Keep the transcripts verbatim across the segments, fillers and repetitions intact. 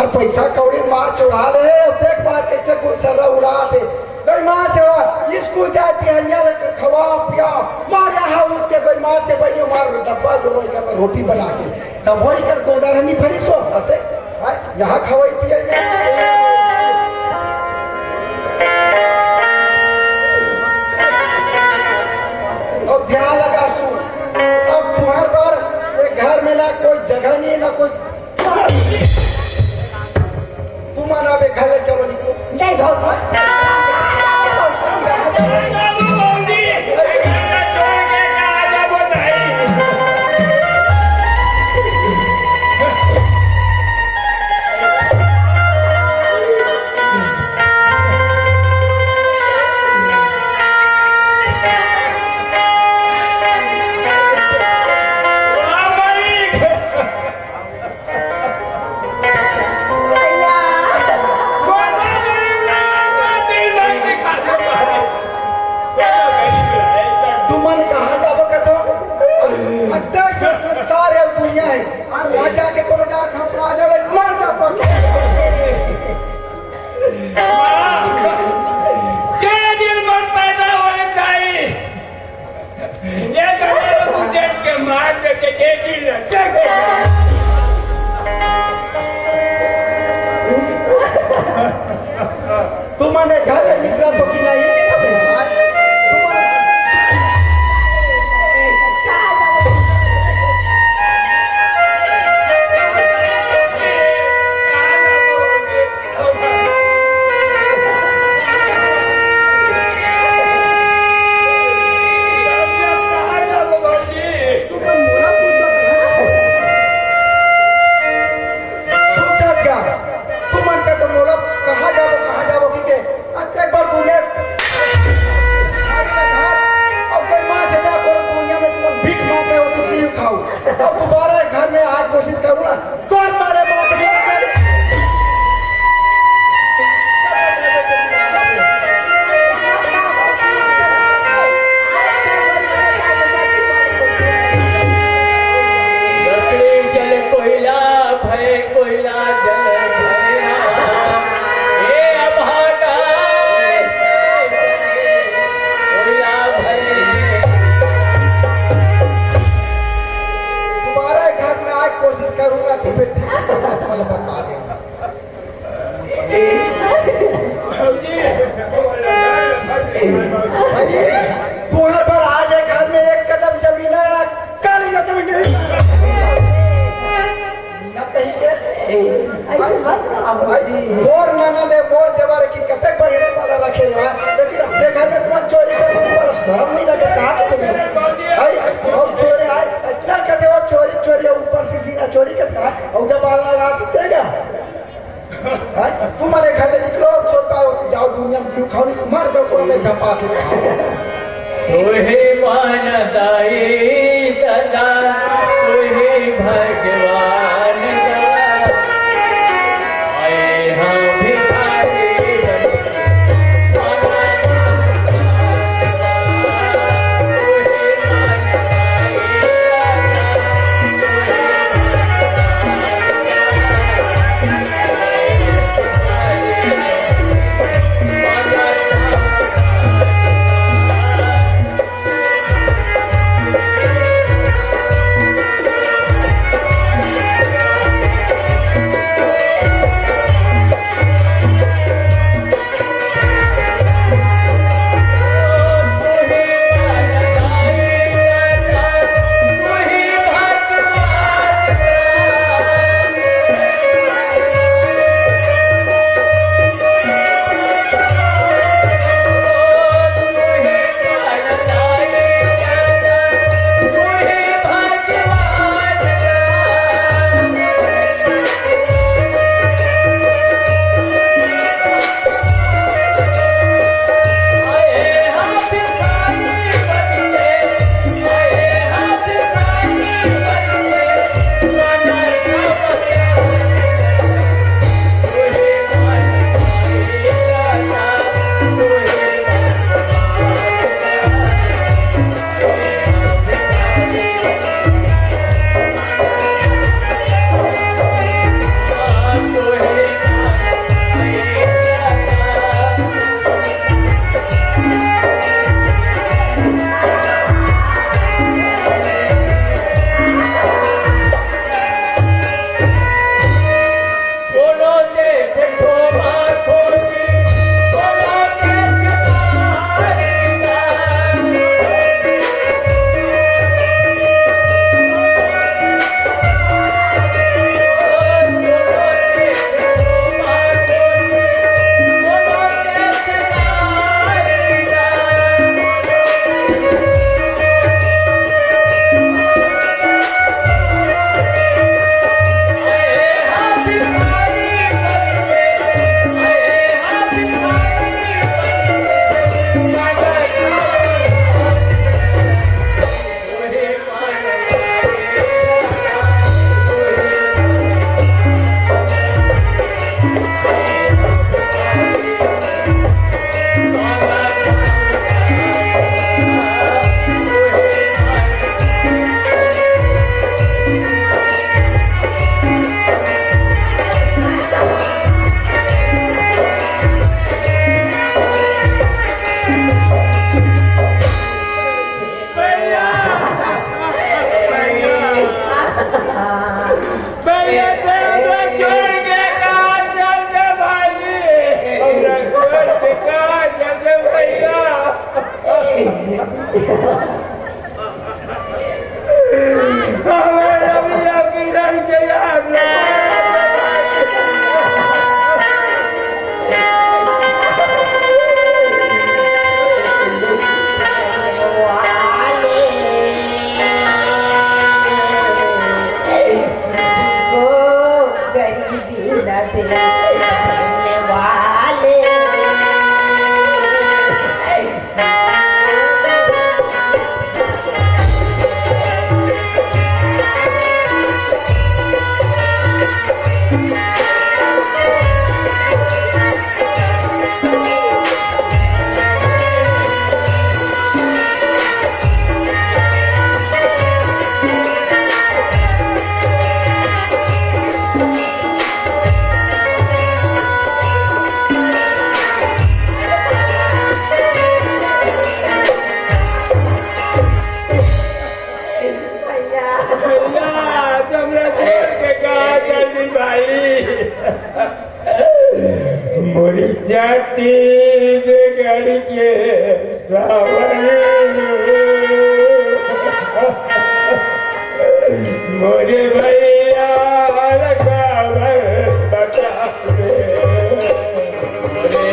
पैसा कौड़ी मार चुरा ले, देख मार कैसे गुलसर्रा उड़ा दे। गई माँ से स्कूल जाए, पिहनिया लेके खवा पिया, मार यहाँ उठ के गई माँ से बनियो मार डब्बा जो रोई कर रोटी बना के, तब वही कर गोदा रहनी भरी सो आते। हाँ, यहाँ खवाई पिया। और ध्यान लगा सु, अब तुम्हारे बार ये घर में ना कोई जगह नहीं, ना कोई तुम आना बे, घर ले चलो, निकलो। जय हो। तुमन कहाँ जाबो कथो? अतक सारे दुनिया हे। अउ राजा के कोनो डाक हम राजा ले मर जा पके। के दिन मर पैदा होए ताई। ये तो गुजर के मार देते, ये दिन लग जाए। तुमने घर ले निकला तो कि नहीं? तुमन के तो मोला कहाँ जाबो, कहाँ जाबो कि के? अतेक बार दुनिया, अउ कोई माँ से जा, कोई दुनिया में तुमन भीख मांगे हो तो जीव खाओ। अउ दोबारा घर में आज कोशिश करूँ ना, तोर मारे बाप के लकड़ी जल कोयला भय, कोयला जल भय। हे अभागा, कोयला भय। दोबारा घर में आज कोशिश करूंगा तो फिर ठीक से बात वाला बता देंगे। तुहर पर आज एक घर में एक कदम जमीन है ना, काली ना जमीन नहीं। ना कहीं के। ऐसे मत कहो। भाई, मोर ननद हे, मोर देवर हे कि कतेक बढ़िया वाला रखे रहा, लेकिन अपने घर में तुमन चोरी करके तुम्हारा शर्म नहीं लगे, कहा कि तुम्हें? भाई, हम चोरी आए, इतना कहते हो चोरी, चोरी, ऊपर से सीना चोरी करता है, और जब आला रात देगा, हाँ? तुम हमारे घर से निकलो, छोटा हो, जाओ दुनिया में क्यों खाओ, नहीं, मर जाओ, कोई में झपा के खाओ। तुही मानदाई सदा, तुही भगवान का। आए हम भिखारी बन भाई, मोरी छत्तीसगढ़ के सावन, मोरे भैया ला काबर बता दे। मोरे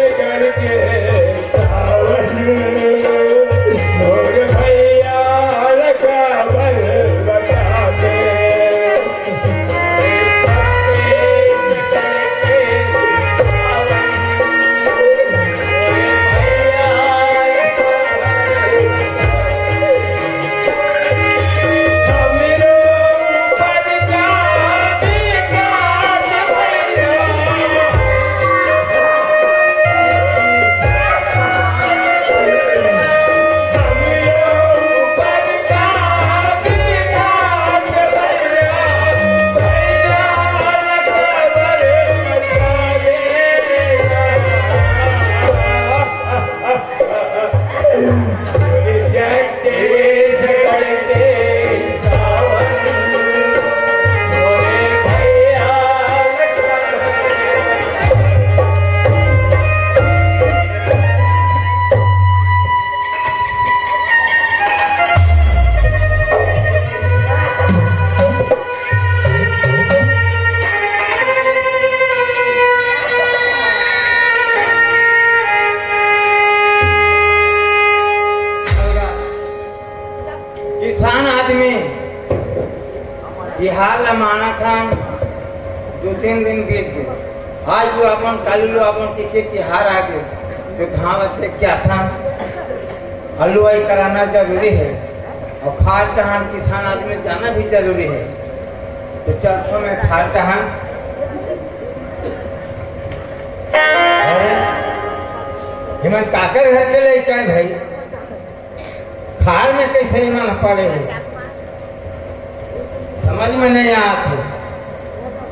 छत्तीसगढ़ के सावन, मोरे भैया ला काबर बता दे। मोरे छत्तीसगढ़ के सावन, मोर भैया ला काबर बता दे। किसान आदमी तिहार ला मानत हन, दू तीन दिन बीत गे। आज लो अपन, काली लो अपन, के, के तिहार आ गे, तो धान ला देख के आथन। हलुवाई कराना जरूरी है, और खार कहान किसान आदमी जाना भी जरूरी है। तो चल तो मैं खार कहान। अरे, इमन काकर घर के लइका है भाई? खार में कैसे इमन पड़े हैं, समझ में नहीं आत हे।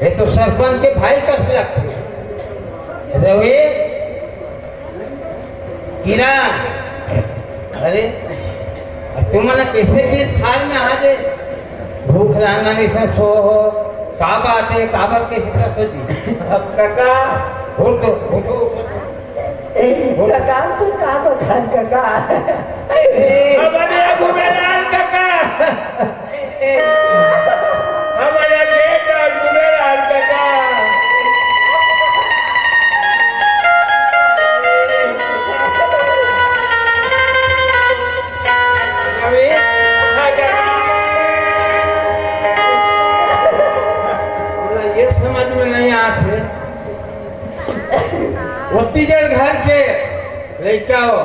ये तो सरपंच के भाई कस लगथे। रवि, किरण, अरे, अब तुमन कैसे बीच खार में आ गए? भूख लांगा नहीं से सो हो, का बात है, काबर कैसे करते जी? अब काका, उठो, उठो, उठो। ए, कका, तू का बखान, कका? हमर ये घुमेलाल कका। ए, हमर ये बेटा घुमेलाल कका। अरे, हमरा ये समझ में नहीं आत हे। ओती जड़ घर के लइका हो,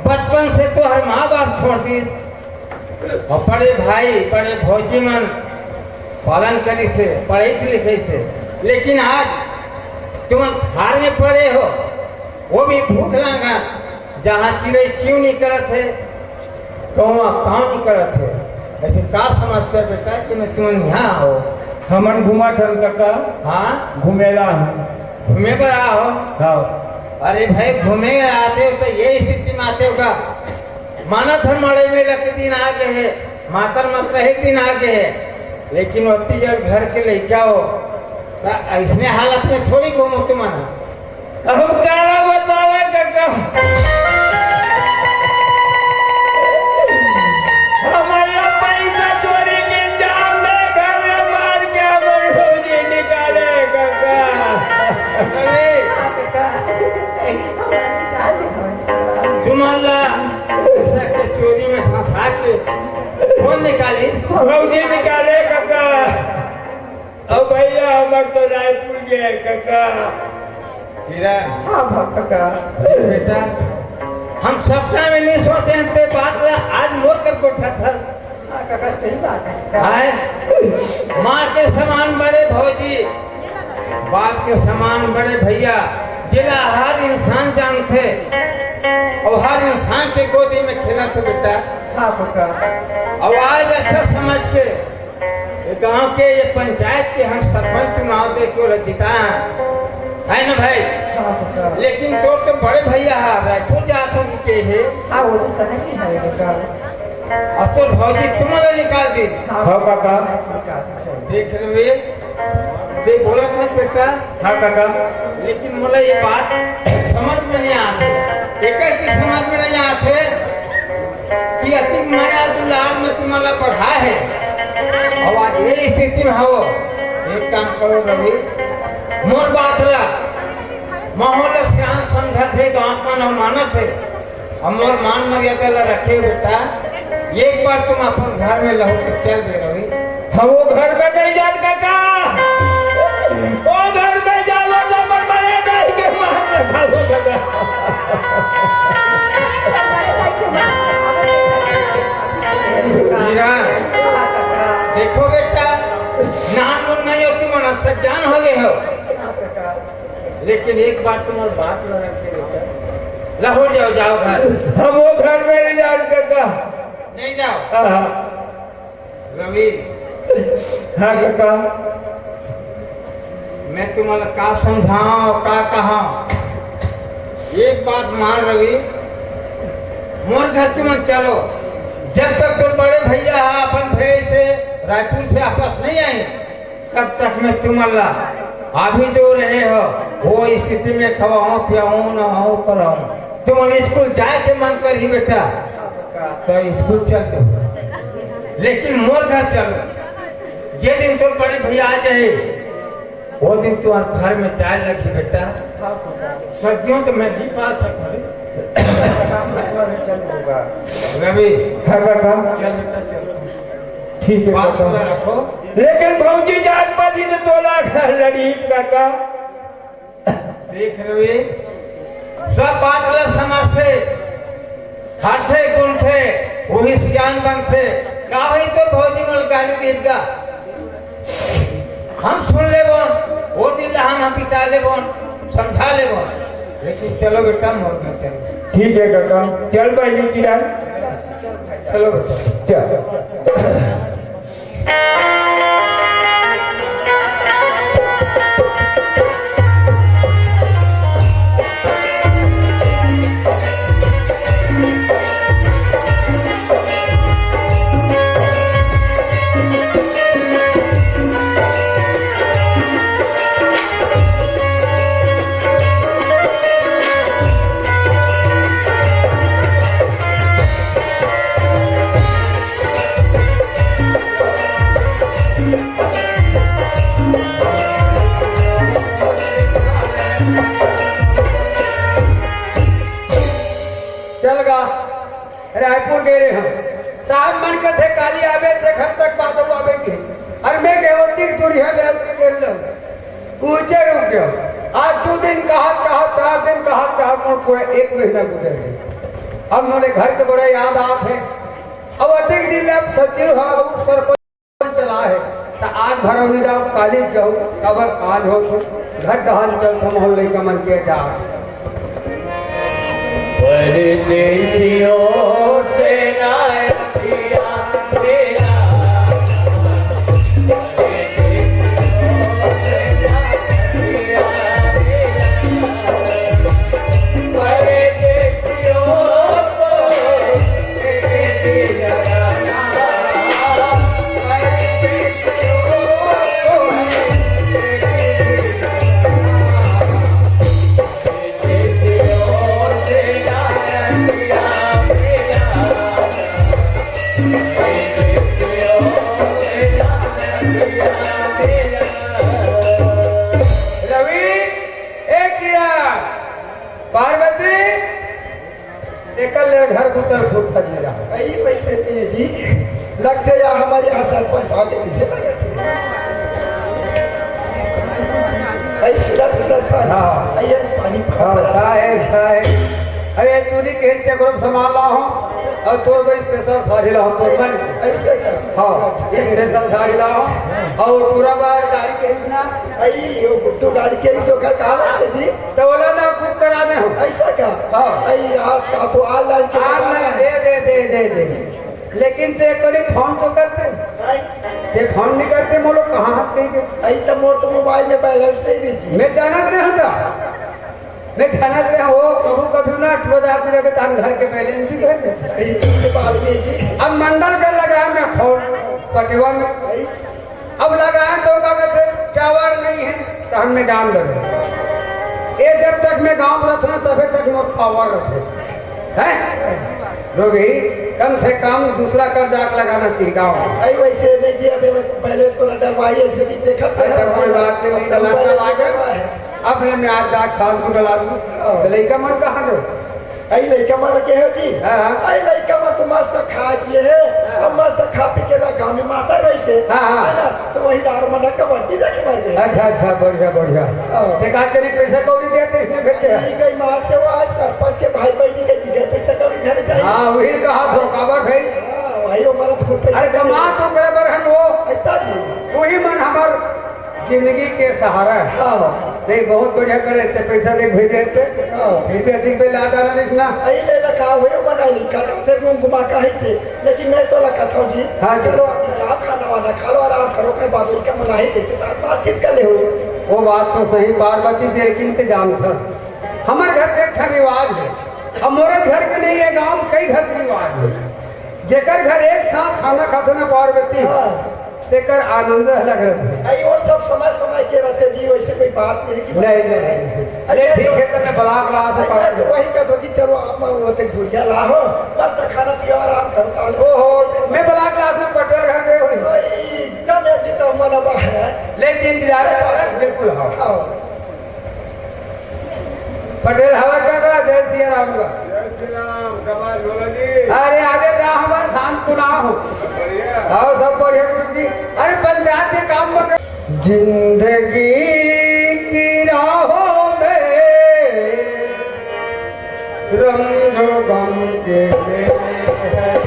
बचपन से तो हर माँ बाप छोड़ दिस, और बड़े भाई, बड़े भौजी मन पालन करिस हे, पढ़ाई लिखाई से, लेकिन आज तुम घर में पड़े हो, वो भी भूख लांगा, जहाँ चिड़ै चिव नहीं करत हे, कौवा काव नहीं करत हे। ऐसे का समस्या बेटा कि मैं तुम यहाँ आओ? हमन घूमत हन कका। हाँ? घूमेला हन। घूमे बर आओ? हाँ। अरे भाई, घूमे आते हो तो ये स्थिति में आते हो का? मानत हन मड़ई में लग दिन आ गए हे, मातर मत रहे दिन आ गए हे, लेकिन ओती जड़ घर के लइका हो, त ऐसने हालत में थोड़ी घूमो तुमन। अब काला बतावे कका, हमर ला पैसा चोरी के जाम दे, घर में मार के हमर भौजी निकाले कका। अरे, हाँ कका, हमर निकाले, हमर निकाले। तुमन ला पैसा के चोरी में फंसा के कौन निकाली? भौजी निकाले कका। अब भैया, हमर तो रायपुर गए कका। किरण। हाँ भा कका। बेटा, हम सपना में नहीं सोचे हन ते बात ला आज मोर कर गोठा था। हाँ कका, सही बात है। आय? माँ के समान बड़े भौजी, बाप के समान बड़े भैया, जेला हर इंसान जानथे और हर इंसान के गोदी में खेलथे बेटा। हाँ कका। और आज अच्छा समझ के ये गांव के, ये पंचायत के हम सरपंच चुनाव दे के ओला जिताए। है ना भाई? हाँ, काका। लेकिन तोर तो बड़े भैया हा, रायपुर जात हो के हे। हाँ, वो तो सही है, काका। अब तोर भौजी तुमन ला निकाल दी। हाँ। हाँ, काका। निकाल दी, सही। देख रहे, ते बोलत हस बेटा। हाँ, काका। लेकिन मोला ये बात समझ में नहीं आते। एकर की समझ में नहीं आते कि अति मया दुलार में तुमन ला बढ़ा है। अब आज ये स्थिति में हो, एक काम करो रवि, मोर बात ला, माहौल ला सियान समझत हे, गाँव मन मानत हे, अब मोर मान मर्यादा ला रखे बेटा, एक बार तुम अपन घर में लहुट के चल दे रवि। हम वो घर में नहीं जान काका, वो घर में जाओ तो अपन मर्यादा ही के मान रखा हो काका। हीरा, देखो बेटा, नान मुन नहीं हो, तुम सज्ञान हो गए हो। लेकिन एक बात तुम्हारी बात ला रख के बेटा, लहुट जाओ, जाओ घर। हम वो घर में नहीं जान काका। नहीं जाओ। हाँ, हाँ। रवि, हाँ काका। मैं तुम्हारा का समझाऊं, का कहा, एक बात मान रवि, मोर घर तुम चलो, जब तक तोर बड़े भैया हा अपन भैया से रायपुर से वापस नहीं आए, तब तक मैं तुमन ला अभी जो रहे हो, वो स्थिति में खवाऊं, पियाऊं, नहाऊं, कराऊं। तुमन स्कूल जाए के मन करही बेटा, तो स्कूल चल दो, लेकिन मोर घर चलो। जे दिन तोर बड़े भैया आ जाए, वो दिन तुम्हारे घर में जाए लगी बेटा। सदियों तो मैं नहीं पाल सकता रे। चल लूंगा। रवि, हाँ काका। चल बेटा, चल। ठीक है बात काका। खुला रखो। लेकिन भौजी जान पाती तो तोला घर लड़ी काका। देख रहे, सब बात ला समझते, हंसते, गुनते, वही सियान बनते। का होई तो भौजी मोल गाली देत गा। हम सुन लेबो, वो दिन ला हम बिता लेबो, समझा लेबो। लेकिन चलो बेटा, मोर घर चलो। ठीक है काका, चल बहिनी किरण। चलो बेटा। चल। चल गा, रायपुर गे रहे हम। साहब मन कथे काली आबे, एक हफ्ता के बाद वो आबे के। अउ मैं के ओती दुरिहा ले के लो। पूछे रुक गयो। आज दू दिन कहा, कहा, चार दिन कहा, कहा, मोर पूरा एक महीना गुजर गया। अब मोरे घर के बड़ा याद आत हे। अब अधिक दिन ले अब सचिव हा, उप सरपंच चला हे, त आज भर नहीं जाओ, काली जाओ, काबर सांझ हो तो घर डहन चल तो मोहल्ले का मन के जा। परदेसियों से ना पिया मेरा। रवि, ए किरण, पार्वती, एकर ले घर भीतर फुर्सत नहीं रहा। यही पैसे दिए जी, लगते या हमारे यहाँ सरपंच आके पीछे लगे थे। ऐसी लत सरपंच। हाँ। ये पानी हाँ, साहेब, साहेब। अरे, तू नहीं कहते करो, सामान ला हूँ, अउ तोर भाई स्पेशल साड़ी ला हूँ, तोर मन। ऐसे क्या? हाँ, स्पेशल साड़ी ला हूँ, अउ पूरा बार गाड़ी के इतना। अई, यो गुड्डू गाड़ी के ही तो घर कहाँ है जी? तो बोला ना, बुक करा दे हम। ऐसा क्या? हाँ। अई, आज का तो ऑनलाइन के ऑनलाइन, दे, दे, दे, दे, दे। लेकिन ते एक बारी फोन तो करते। ते फोन नहीं करते, मोलो कहाँ हाथ कहीं के। अई तो मोर तो मोबाइल में बैलेंस नहीं रही। मैं जानत रहा था, मैं जानत रहा, वो कभू कभी ना अटलो जात रहे, तान घर के बैलेंस भी कर जाते। अई तो बात नहीं थी। अब मंडल कर लगा मैं फोन पटेवा में। अई अब लगाए तो का कहते, टावर नहीं है, तो हमने जान लगे। ये जब तक मैं गांव में रहता ना, तबे तक मोर पावर रहते। हैं? लोग ही कम से कम दूसरा कर जाके लगाना चाहिए गांव में। अई वैसे नहीं जी, अभी मैं पहले तो डरवाई ऐसे भी देखा था। अच्छा, कोई बात नहीं, अब चला, चला गया। अपने में आज जाके शाम को डला दूं, हाँ। तो लइका मन कहाँ गए? अई लइका मन के हो जी? हाँ, हाँ। अई लइका मन तो मस्त खा पिए हे, हाँ। अब मस्त खा पी के ना गाँव में माता रहिसे, हाँ, हाँ। है ना? तो वही डार मन कबड्डी देखे बर गए। अच्छा, अच्छा, बढ़िया, बढ़िया। हाँ। ते का करे, पैसा कौड़ी देते इसने भेजते हैं? ई गई मार से वो आज सरपंच के भाई बहनी के दिए पैसा कौड़ी झरे जाए। हाँ, वही कहा तो, काबर भाई? हाँ, वही हमारा फुल पैसा अरे, देते कमा हैं। तो करे बर हम वो। ऐसा जी। वही मन हमार जिंदगी के सहारा है। हाँ। नहीं, बहुत बढ़िया करे, इतने पैसा दे भेजे थे। हाँ। फिर भी अधिक बिल आता ना रिश्ना। अई ले रखा हुए बना लिखा, तो थे घूम घुमा का ही थे। लेकिन मैं तो लगा था जी। हाँ जी। चलो, आप खाना वाना खा लो, आराम करो, फिर बादल का मना ही कैसे बात-, बातचीत कर ले हो। वो बात तो सही, पार्वती देर के इंतजाम था। हमारे घर के एक ठन रिवाज है, हमारे घर के नहीं है, गांव में कई घर के रिवाज है। जेकर घर एक साथ खाना खाते ना पार्वती, हाँ। तेकर आनंद अलग रहते। अई वो सब समय समय के रहते जी, वैसे कोई बात नहीं कि नहीं, नहीं, नहीं। अरे ठीक है, तो मैं बला ग्लास में अरे, पानी मैं तो वही कहता जी, चलो आप वो ते घुरिया ला हो, बस तो खाना पियो, आराम करता हो। ओहो, मैं बला ग्लास में पटेल घर गए हुई। अई, एकदम ये जी तो मन अब है। लेकिन इंतजार कर, बिल्कुल हाँ। हाँ। पटेल हवा का का जय सिया राम का। जय श्री राम, कमाल बोला जी। अरे आगे राम हमारे शांत को ना हो। बढ़िया। आओ सब बढ़िया गुरु जी। अरे पंचायत के काम में जिंदगी की राहों में रंग गम के मेले हैं।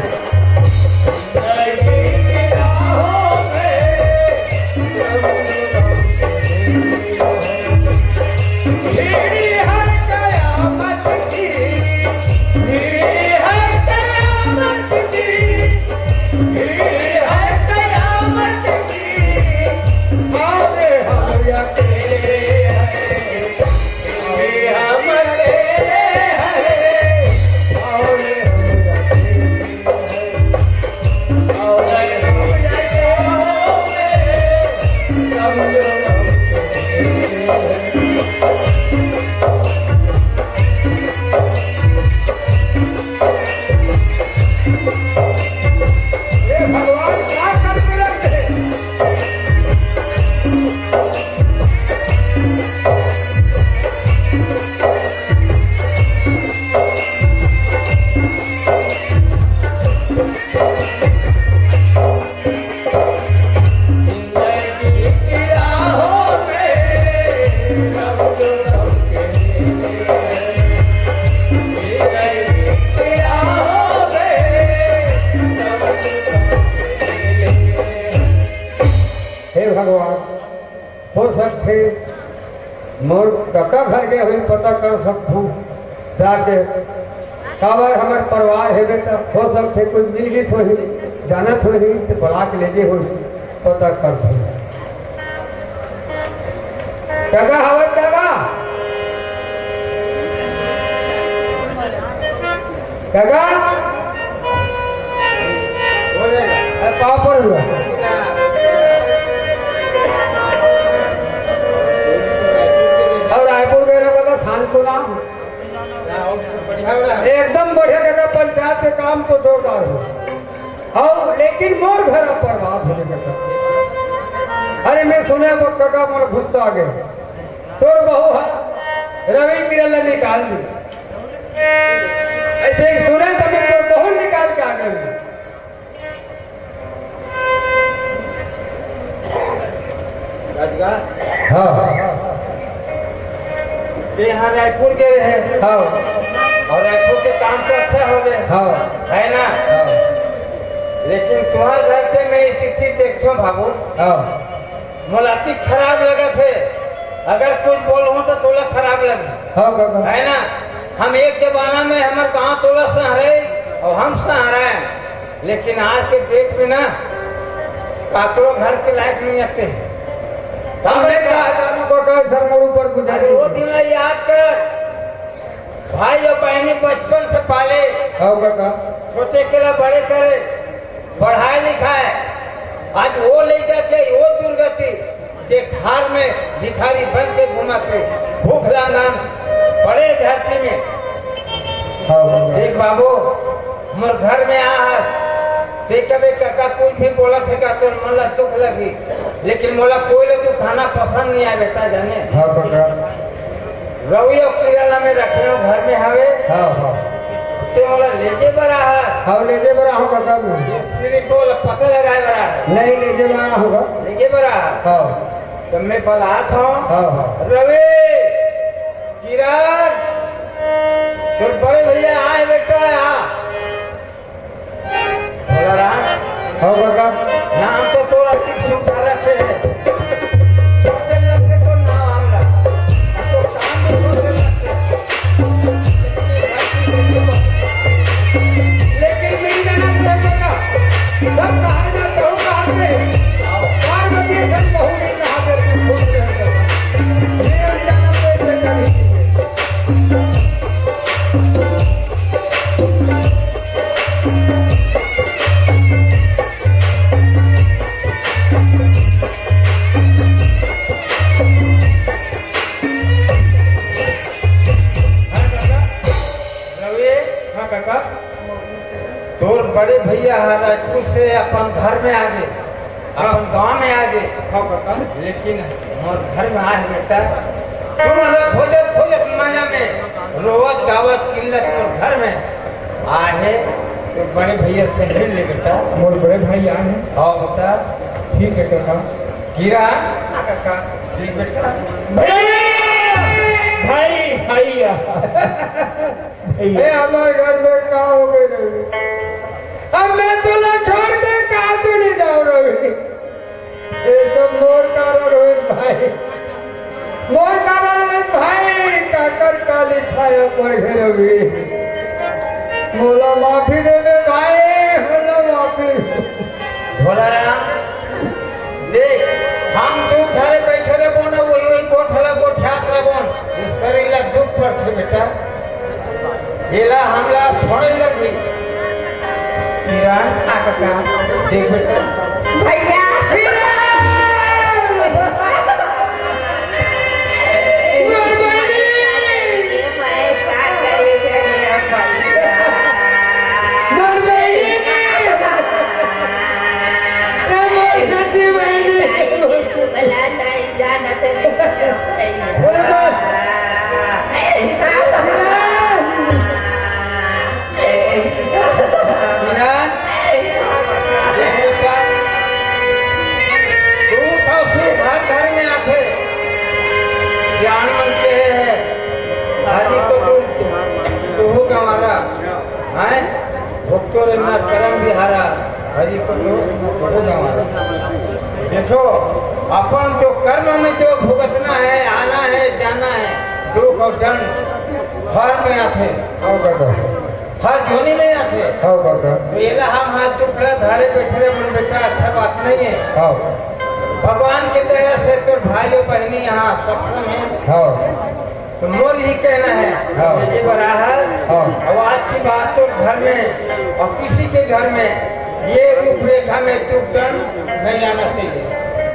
हे भगवान, हो सकथे मोर कका घर के होही, पता कर सकथों जाके, काबर हमर परिवार हेबे त हो सकथे कोई मिल गिस होही, जानत होही त बला के लेगे होही, पता करथों। कका हवय कका? कका? अरे पाँव पर हुआ। अउ रायपुर गए रहे बता, शांत को ना। एकदम बढ़िया जगह पंचायत के काम तो जोरदार हो। हव, लेकिन मोर घर अब बर्बाद होने लगा। अरे, मैं सुने अब कका मोर गुस्सा आ गए। तोर बहू ह रवि किरण ला निकाल दी। ऐसे ही सुने तब तोर बहू निकाल के आ गए। राजगा? हाँ। ते यहाँ रायपुर गए रहे। हाँ। और रायपुर के काम तो अच्छा हो गए। हाँ। है ना? हाँ। लेकिन तुम्हारे घर के मैं स्थिति देखथों बाबू। हाँ। मोला अति खराब लगथे। अगर कुछ बोलहूँ तो तोला खराब लगे। हाँ, काका। है ना? हम एक जमाना में हमर गाँव टोला सहरे और हम सहरे। लेकिन आज के डेट में ना, काकरो घर के लायक नहीं आते। हम नहीं कहा, जानू बका, सर मोर ऊपर गुजर अरे, वो गई। दिन ला याद कर, भाई और बहनी बचपन से पाले, हाँ, काका। छोटे के ला बड़े करे, पढ़ाए लिखाए, आज वो ले जाके वो दुर्गति, जे घर में भिखारी बन के घूमत हे, भूख लांगन पड़े धरती में। हाँ, हाँ। देख बाबू, मोर घर में आहस, ते कबे कका कुछ भी बोलत हे का, तोर मन ला दुख लगी, लेकिन मोला कोई ले तू खाना पसंद नहीं आए बेटा, जाने। हाँ, काका। रवि और किरण ला मैं रखे हो घर में हवे। हाँ, हाँ। ते मोला लेके बर आहस। हाँ, लेके बर आहूँ काका मैं। ये सिर्फ बोल पता लगाए बर आहस। नहीं, लेके बर आहूँ का। लेके बर आहस। हाँ। तो मैं बलात हूँ। हाँ, हाँ। रवि, किरण, तोर बड़े भैया आए बेटा, आ। भोलाराम। हाँ काका। नाम तो तोर अति सुंदर से है। सोचे लगते तो नाम आमला। तो काम भी सोचे लगते। लेकिन मिल जाना तो काका। सब कहा ना कहूँ कहा से। पार्वती से कहूँ नहीं कहा से तू खुश रह सका। ये जाना तो ऐसे करी। हाँ काका। रवि, हाँ काका। तोर बड़े भैया ह रायपुर से अपन घर में आगे, अपन गांव में आगे। हाँ काका। लेकिन मोर घर में आए बेटा, तुम लोग खोजत खोजत माया में रोवत गावत किल्लत मोर घर में आए, तो बड़े भैया से मिल ले बेटा। मोर बड़े भाई आए हैं। हाँ बेटा। ठीक है काका। किरण। हाँ काका। ठीक बेटा। भैया! भाई, भैया। ए, हमारे घर में का हो गए रवि? अब मैं तोला छोड़ के कहाँ चली जाऊँ रवि? ये सब मोर कारण होइस भाई, मोर कारण होइस भाई, काकर काली छाया पड़ गए रवि। मोला माफी दे दे भाई, मोला माफी। भोलाराम, देख, हम दू घरे बैठे रहबो ना, वही, वही गोठला गोठियात रहबो ना, ये शरीर ला दुख पड़थे बेटा, एला हमला छोड़े लगही। किरण, आ काका, देख बेटा। भैया। किरण, तू तो सुख हर घर में आथे। ज्ञान मन के है, हरि को तू, तू, तू हो गंवारा, हैं? भक्तों रे ना करम बिहारा, हरि को तू हो गंवारा। देखो, अपन जो कर्म में जो भुगतना है, आना है, जाना है, दुख और दंड हर में आथे। हाँ काका। हर जोनी में आथे। हाँ काका। तो एला हम हाथ दुखड़ा धारे बैठे रहे, बोले, "बेटा, अच्छा बात नहीं है।" हाँ। भगवान के दया से तोर भाई और बहनी यहाँ सक्षम है। हाँ। तो मोर यही कहना है, हाँ। ये बराबर। हाँ। और आज की बात तो घर में और किसी के घर में ये रूपरेखा में तू टर्न नहीं आना चाहिए।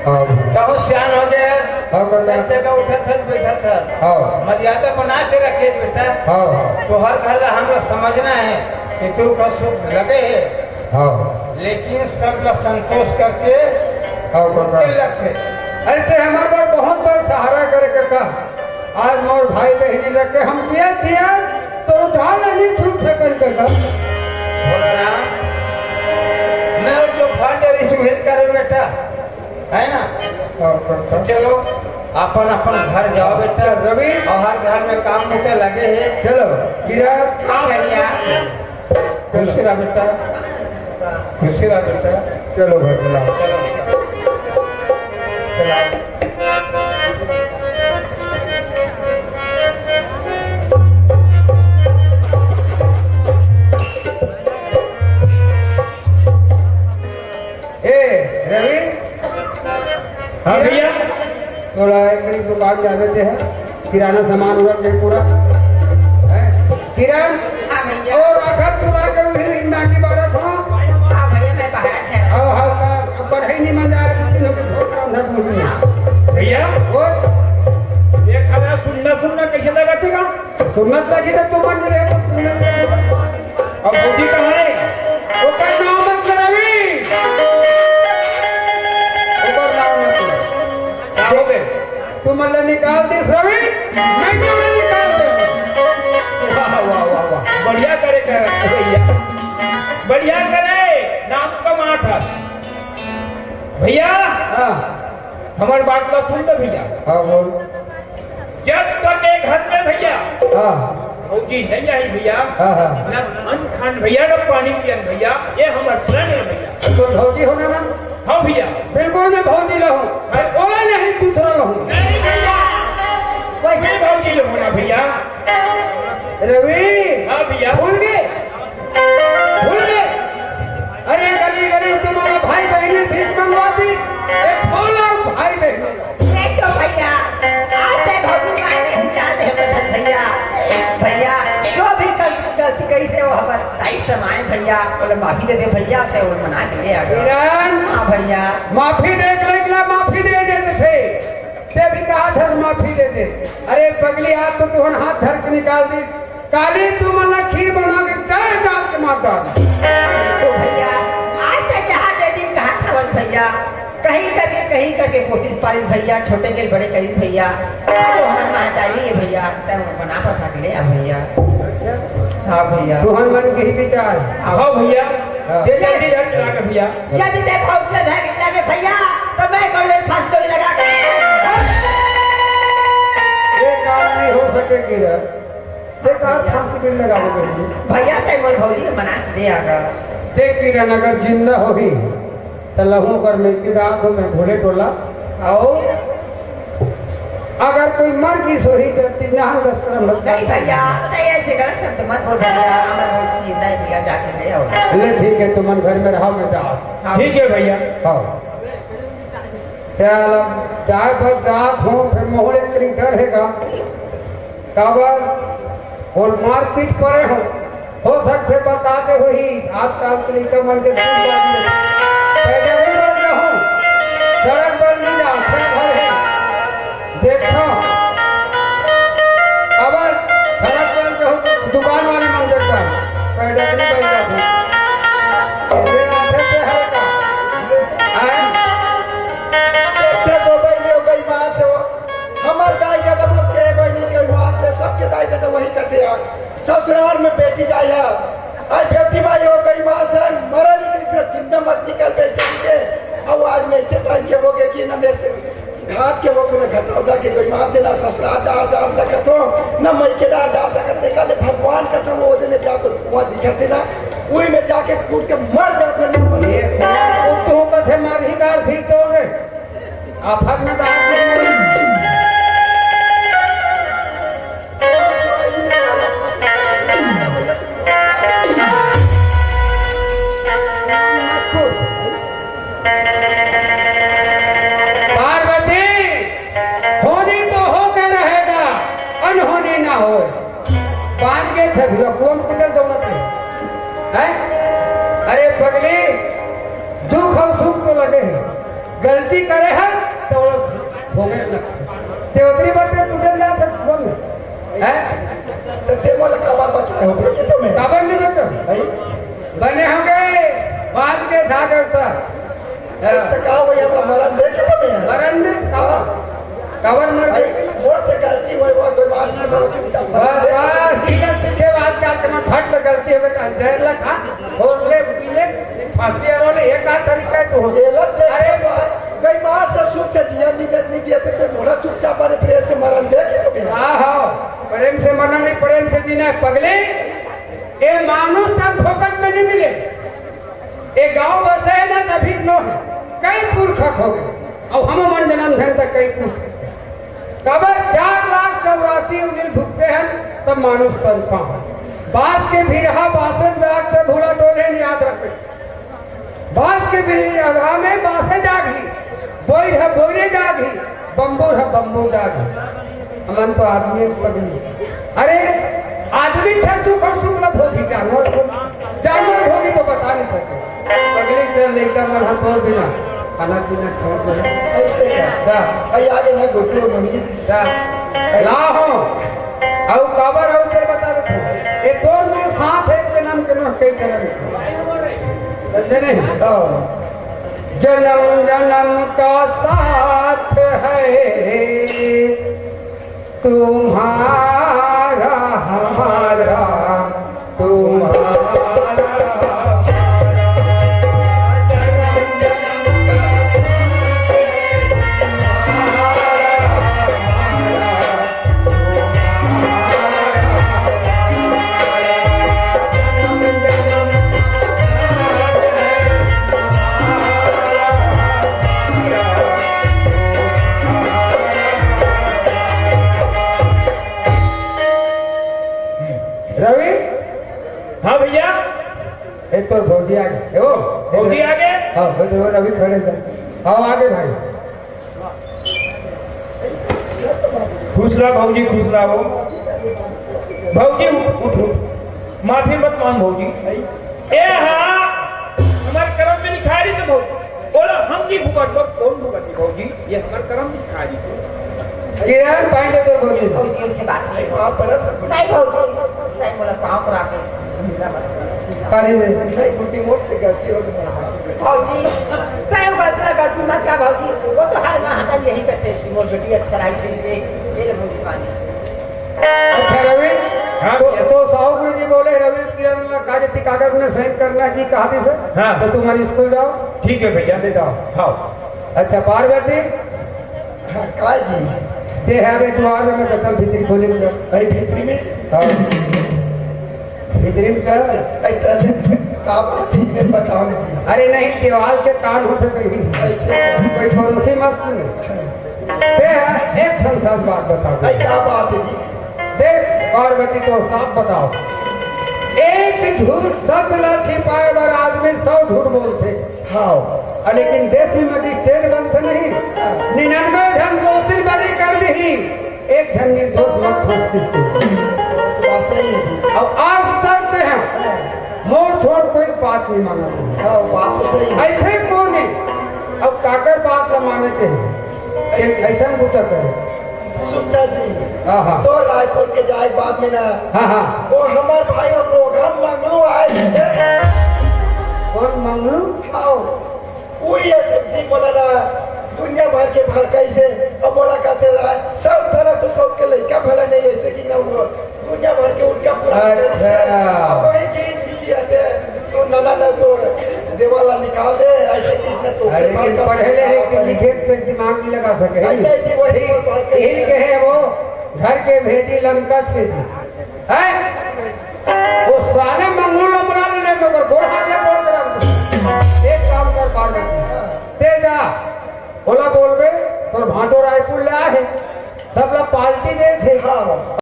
हाँ। कहो सियान हो गया, हाँ, काका। जब जगह उठा था, बैठा था। हाँ। मर्यादा बना के रखे बेटा। हाँ, हाँ। तो हर घर ला हमला समझना है कि तू का सुख लगे है। हाँ। लेकिन सब ला संतोष करके हाँ, काका। के रखे। ऐसे हमारे पास बहुत बड़ा सहारा करे काका। आज मोर भाई बहनी लग के हम किया, किया, तो उधार नहीं छूट सकन काका। भोलाराम, मैं और जो फर्ज है, इसे भेद करे बेटा, है ना? और तो चलो, अपन, अपन घर जाओ बेटा। रवि। और हर घर में काम में तो लगे हैं। चलो, गिरा। काम बढ़िया। खुश रह बेटा, खुश रह बेटा। चलो भाई, बुलाओ। चलो। चलो। एक दुकान जावे ते है, किराना सामान हुआ के पूरा है। किरण, हाँ भैया। और आखिर तू ला के उही नाकी बारत हो। हाँ भैया, मैं बाहर से आओ, आओ, का बढ़ई नहीं मजा आए, तीनों के बहुत काम था, मुझे। भैया, और? ये खाना सुनना, सुनना कैसे लगा थे का? सुनत लगी तो तू बन रहे हो, सुनत लगी। अब भौजी कहाँ है? ओकर नाम मत ले रवि। ओकर नाम मत ले। का हो गए? तू मन ला निकाल दिस रवि, मैं क्यों ना निकाल दे? वाह, वाह, वाह, वाह। बढ़िया करे, करे भैया। बढ़िया करे, नाम कमात है। भैया, हाँ। हमर बात ला सुन ले भैया। हाँ, बोल। जब तक ए घर में भैया हाँ। भौजी नहीं आई भैया, हाँ, हाँ। न अन्न खान भैया, न पानी पियन भैया, ये हमर प्रण है भैया। तो भौजी होना ना? हाँ भैया। बिल्कुल मैं भौजी रहूं, मैं ओला नहीं दूसरा रहूं। नहीं भैया, वैसे भौजी लोग होना भैया। रवि, हाँ भैया। भूल गए? भूल गए? अरे गली गली तुम्हारा भाई बहनी भीख मंगवा दी, एक बोला भाई बहनी। ये तो भैया, आज से भौजी मार के निकाल दे बदन भैया। भैया, जो भी गलती, गलती कही से वो हमारे ताई समाए भैया, बोले माफी दे दे भैया, ते वो मना के ले आ गया। किरण। हाँ भैया। माफी दे के निकला, माफी दे देते थे। ते भी कहा था माफी दे दे। अरे पगली, आज तो तुहन हाथ धर के निकाल दी। काली तू मन ला खीर बना के चार चार के मार डाल। तो भैया, आज तक जहाँ दे दिन कहाँ खावल भैया, कहीं करके, कहीं करके कोशिश पारी भैया, छोटे के बड़े करी भैया। आज वो हमार महतारी है भैया, तब बना बता के ले आ भैया। हाँ भैया। तुहन मन के ही विचार। हाँ भैया, हाँ। ये जल्दी रख ला के भैया। यदि ते भौजी ला धर के लगे भैया, तो मैं गोड़ में फांसी डोरी लगा के ये काम नहीं हो सके किरण। ते कहा फांसी डोरी लगा दे भैया। भैया, ते मोर भौजी के मना के ले आगा। देख किरण, अगर जिंदा होही, त लहू कर लेके रात हो मैं भोले टोला। आओ। अगर कोई मर गिस होही, त तीन जहान दस करम मत। नहीं भैया, नहीं ऐसे गलत शब्द मत बोल भैया, हमार भौजी जिंदा है भैया, जाके ले आओ। ले ठीक है, तुमन घर में रहो, मैं जात। हाँ। ठीक है भैया। हाँ। चल, अब जाए बर जात हो, फिर मोहरे एक तरी डर हेगा। काबर? और मारपीट परे हो, हो सकथे बता दे होही, आजकल के लइका मन के खूब बाजी। पैदल ही बल जाहूं, सड़क बल नहीं जाओ, क्या भर है? देखो, काबर सड़क बल जाहूं, दुकान वाले मन देखता, पैदल ही बल जाहूं। ये आदत है का? हैं? देखते तो भाई, ये गई बात है वो। हमर दाई ददा बोलथे, "ए बहिनी, गई माँ से सबके दाई ददा वही करथे यार। ससुराल में बेटी जाय हे, अउ बेटी माई हो गई माँ से, मरे निकली, फेर जिंदा मत निकल बेटी के।" अउ आज मैं ऐसे टाइम के होगे कि न मेरे से घाट के होके मैं घटना उठा के गई माँ से न ससुराल डार जा सकत हो, न मइके डार जा सकत हो। काले भगवान कसम, वो दिन जा तो कुआं दिखत हे ना, उही में जाके कूद के मर जा, फेर न मर। ये कौन कुत्तों का थे मार ही डार फिर तो रे। आफत में डाल दे। पार्वती, होनी तो होके रहेगा, अनहोनी ना होय। बांध के छबिया कुआं में कुचल दौड़त हे। हैं? अरे पगली, दुख अउ सुख तो लगे हे। गलती करे हे, त ओला भोगे लगथे। ते ओकरी बर ते पूजन जात हस कुआं में। हैं? त ते मोला काबर बचाए हो, बेटी तो मैं। काबर नहीं बचाए? भाई? बने होगे, बांध के सागर त। त का होय, हमला मरन दे के तो मैं। मरन दे, काबर? काबर मर भाई, गए? मोर से गलती होय, वो कोई बात नहीं, वो चुपचाप बस, बस, ठीक है, ठीक है, बात क्या करना, फट ले गलती होय, त जहर ला खा, और ले, पी ले, फांसी वाला ने एक आध तरीका है तो। ये लग अरे, गई माँ से सुख से जिया नहीं दे, नहीं दिया, तो फिर मोला चुपचाप अरे प्रेम से मरन दे के तो। हाँ, हाँ, प्रेम से मरना नहीं, प्रेम से जीना है, पगले। ये मानुष तन फोकट में नहीं मिले। ए गांव बसे हे ना, तभी नो हे। कई पुरख होगे। अउ हमो मन जनम धन तक कई पुरख। काबर चार लाख चौरासी उंगली भुगते हैं, तब मानुष तन पाओ। बांस के भीरहा बांसन जाग ते भूला डोले न याद रखे। बांस के भीरहा में बांसे जागही, बोइर हे बोइरे जागही। बम्बू है, बम्बू जाग। हमन तो आदमी पगली। अरे, आदमी छर तू कौन सुन ला भोगी जानवर को? जानवर भोगी तो बता नहीं सके। पगली चल लइका मन ह तोर बिना खाना पीना छोड़ दे। ऐसे का? का? भाई आगे ना गोटलो मंगी। का? ला हो। अउ काबर अउ तेरे बता दे तू। ये तोर मोर साथ है, जन्म के नोट कई जन्म। समझे नहीं? हाँ। जन्म जन्म का साथ है तुम्हारा, हमारा, तुम्हारा। रवि। हाँ भैया। ए, तोर भौजी आगे। ए, ओ, भौजी आगे? हाँ, वो देखो, रवि खड़े थे। आओ आगे भाई। खुश रहा भौजी, खुश रहा हो। भौजी उठ, उठ, उठ। माफी मत मांग भौजी। ए हाँ, हमारे करम में लिखा रही तो भौजी। बोला, हम नहीं भुगत, तो कौन भुगती भौजी? ये हमारे करम में लिखा रही। किरण, पानी दे दो भौजी। भौजी से बात नहीं। पाँव पड़ा था। नहीं भौजी, नहीं बोला, पाँव पड़ा के। पानी दे। नहीं, गुड्डी मोड़ से गलती हो गई। भौजी, कई बात ना गलती मत का भौजी। वो तो हर माँ हटा यही करते हैं, मोर बेटी अच्छा रहा इसीलिए। ये ले भौजी पानी। अच्छा रवि, हाँ तो, भैया। तो साहू गुरु जी बोले, रवि किरण ला का जती कागज में साइन करना जी कहा थी सर? हाँ। तो तुम्हारी स्कूल जाओ। ठीक है भैया। ले जाओ। हाँ। अच्छा पार्वती। हाँ, का जी? ते है रे द्वार में कतल भीतरी खोले में। भाई भीतरी में? हाँ। भीतरी में चल। भाई चल। का बात है, बताओ ना जी। अरे नहीं, दीवार के कान होते कहीं। अच्छा। कोई पड़ोसी मत सुने। ते एक ठन सच बात बता दे। भाई, का बात है जी? देख, पार्वती, तो साफ बताओ, एक झूठ सच ला छिपाए बर आदमी सौ झूठ बोलथे। हाँ। अ, लेकिन देश में मजिस्ट्रेट बनथे नहीं, निन्यानवे झन दोषी बरी कर दिही, एक झन निर्दोष मत छोड़ किसको। बात सही है जी। अउ आज तक ते हैं, मोर छोड़ कोई बात नहीं माना। हाँ, बात तो सही है। ऐसे कौन है? अब काकर बात ला माने ते हैं? एक ऐसा बुता करे। सुनता जी। हाँ, हाँ। तो रायपुर के जाए बाद में ना, हाँ, हाँ। वो हमार भाई और लोग हम मंगलू आए थे। कौन मंगलू? हाँ। वो ये सब जी बोला ना, दुनिया भर के भड़काई से, अब बोला कहते रहा, सब भला तो सब के लइका भला नहीं, ऐसे कि ना वो दुनिया भर के उनका पूरा अच्छा। अब वही गीत ही लिया थे, तो नना ना तो देवाला निकाल दे, ऐसे कि इसने तो अरे, लेकिन पढ़े ले, लेकिन लिखे पे दिमाग नहीं लगा सके। ऐसे कि वही ठीक, पढ़ के ठीक है वो, घर के भेदी लंका से जी। हैं? वो साले मंगलू ला बुला ले, नहीं तो गोड़ हाथ में बोल दे। एक काम कर, पार्वती, ते जा, ओला बोलबे, तोर भांटो रायपुर ले आए हे, सब ला पार्टी दे थे। हाँ।